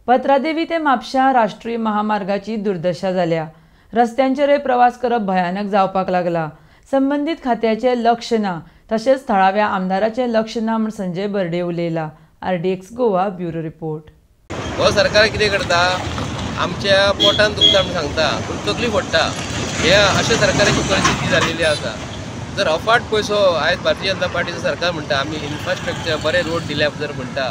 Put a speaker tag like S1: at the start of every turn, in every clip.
S1: पत्रादेवी ते म्हापशा राष्ट्रीय महामार्गाची दुर्दशा जाल्या. रस्त्यांचेरय प्रवास करप भयानक जावपाक लागला. संबंदीत खात्याचे लक्ष ना, तशेंच थळाव्या आमदाराचें लक्ष ना म्हूण Sanjay Barde उलयला. RDX Goa bureau report.
S2: हो सरकार कितें करता, आमच्या पोटान दुखता म्हूण सांगता पूण तकली फोडटा. हे अशें सरकाराची परिस्थिती जाल्लेली आसा. जर अफाट पयसो आयज भारतीय जनता पार्टीचें सरकार म्हणटा आमी इन्फ्रास्ट्रक्चर बरे रोड दिल्या जर म्हणटा,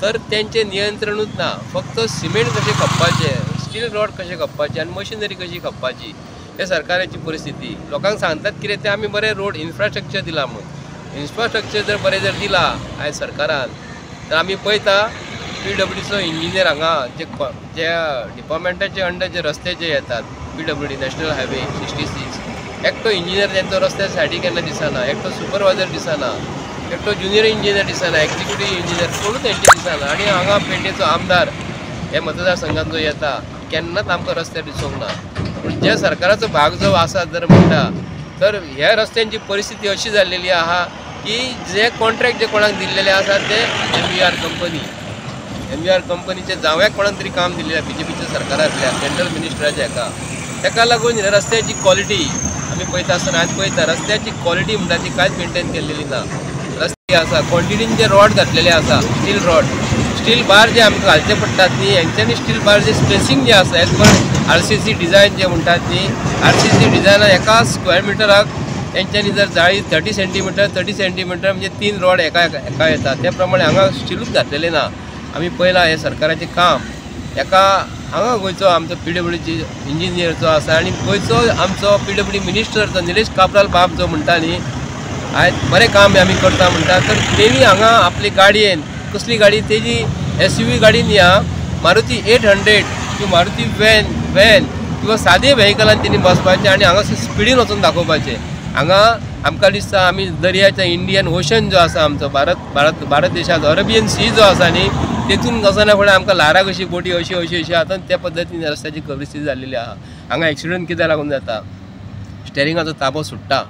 S2: तर तेंचें नियंत्रणूच ना. फक्त सिमेंट कशें खपपाचें, स्टील रॉड कशें खपपाचें आनी मशिनरी कशी खपपाची, हे सरकाराची परिस्थिती. लोकांक सांगतात कितें तें आमी बरें रोड इन्फ्रास्ट्रक्चर दिलां म्हूण. इन्फ्रास्ट्रक्चर जर बरें जर दिलां आयज सरकारान, तर आमी पळयता पीडब्ल्यूडीचो इंजिनियर हांगा जे ज्या डिपार्टमेंटाचे अंडर जे रस्ते जे येतात, पीडब्ल्यूडी नॅशनल हायवे 66, एकटो इंजिनियर तेंचो रस्त्या सायडीक केन्ना दिसना, एकटो सुपरवायजर दिसना, एकटो ज्युनियर इंजिनियर दिसना, एक्झिक्युटीव इंजिनियर कोणूच तेंचे दिसना. आनी हांगा पेडणेचो आमदार हे मतदारसंघात जो येता केन्नाच आमकां रस्त्यार दिसूंक ना. पूण ज्या सरकाराचो भाग जो आसा जर म्हणटा, तर ह्या रस्त्यांची परिस्थिती अशी जाल्लेली आहा की जे कॉन्ट्रॅक्ट जे कोणाक दिल्लेले आसा ते एमवीआर कंपनी, एमवीआर कंपनीचे जावंक कोणाक तरी काम दिल्लें आसा बीजेपीच्या सरकारांतल्या सेंट्रल मिनिस्टराच्या हेका. तेका लागून रस्त्याची क्वॉलिटी आमी पळयता आसतना आयज पळयता रस्त्याची क्वॉलिटी म्हणटा ती कांयच मेनटेन केल्लेली ना. रस्ते आसा क्वॉन्टिटीन जे रॉड घातलेले आसा, स्टील रॉड, स्टील बार जे आमकां घालचे पडटात न्ही, हेंच्यांनी स्टील बार जे स्पेसींग जे आसा एज पर आरसीसी डिजायन जे म्हणटात न्ही, आरसीसी डिजायनान एका स्क्वेअर मिटराक तेंच्यांनी जर जाळी 30 सेंटीमिटर 30 सेंटीमिटर म्हणजे 3 रॉड एका एका येता, त्या प्रमाणे हांगा स्टिलूच घातलेलें ना. आमी पळयलां हें सरकाराचें काम. एका हांगा गोंयचो आमचो पीडब्ल्यूडीची इंजिनियर जो आसा आनी गोंयचो आमचो पीडब्ल्यूडी मिनिस्टर जो निलेश काब्राल बाब जो म्हणटा न्ही, आयज बरें काम आमी करता म्हणटा, तर तेणी हांगा आपली गाडयेन, कसली गाडी तेजी एसयूवी गाडी न्ही आं, मारुती 800 किंवा मारुती व्हॅन किंवा सादे व्हेकलान तेणी बसपाचें आनी हांगा स्पिडीन वचून दाखोवपाचें. हांगा आमकां दिसता आमी दर्याच्या इंडियन ओशन जो आसा आमचो भारत भारत भारत देशाचो अरेबियन सी जो आसा न्ही, तेतून वचना फुडें आमकां ल्हारां कशी बोटी अशी अशी अशी आतां त्या पद्दतीन रस्त्याची परिस्थिती जाल्लेली आहा. हांगा एक्सिडंट कित्याक लागून जाता, स्टेरिंगाचो ताबो सुट्टा,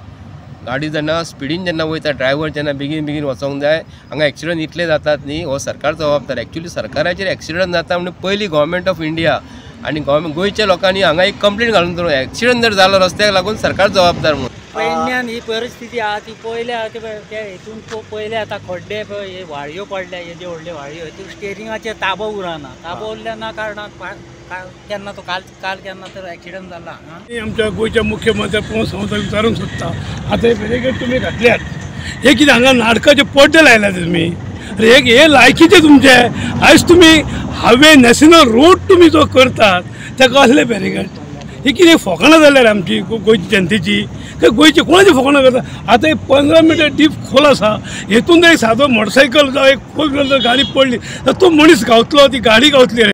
S2: गाडी जेन्ना स्पिडीन जेन्ना वयता, ड्रायव्हर जेन्ना बेगीन बेगीन वचोंक जाय, हांगा एक्सिडंट इतले जातात न्ही. हो सरकार जबाबदार. एक्चुअली सरकाराचेर एक्सिडंट जाता म्हणून पयली गव्हर्मेंट ऑफ इंडिया आनी गव्हर्मेंट गोंयच्या लोकांनी हांगा एक कंप्लेन घालून दवरून एक्सिडंट जर जालो रस्त्याक लागून सरकार जबाबदार म्हणून.
S3: पेडण्यान ही परिस्थिती आहा ती पळयल्या, ते हितून पळयल्या आतां खड्डे पळय, व्हाळयो पडल्या, येद्यो व्हडल्यो व्हाळयो, हितून स्टेरिंगाचेर ताबो उरना. ताबो उरल्या ना कारणान केन्ना तो काल काल केन्ना तर एक्सिडंट जाला.
S4: आमच्या गोंयच्या मुख्यमंत्र्याक पळोवन संवसार विचारूंक सोदता, आतां हे बॅरिकेड तुमी घातल्यात, हे कितें हांगा नाटकाचे पड्डे लायल्यात तुमी, अरे हे लायकीचे तुमचे. आयज तुमी हायवे नॅशनल रोड तुमी जो करतात ताका असले बॅरिकेड, ही कितें फोकाणां जाल्यार आमची गोंयची जनतेची, काय गोंयची कोणाची फोकाणां करता. आतां एक 15 मिटर डीप खोल आसा, हेतून जर एक सादो मोटरसायकल जावं एक फोर व्हिलर गाडी पडली तर तो मनीस गावतलो, ती गाडी गावतली.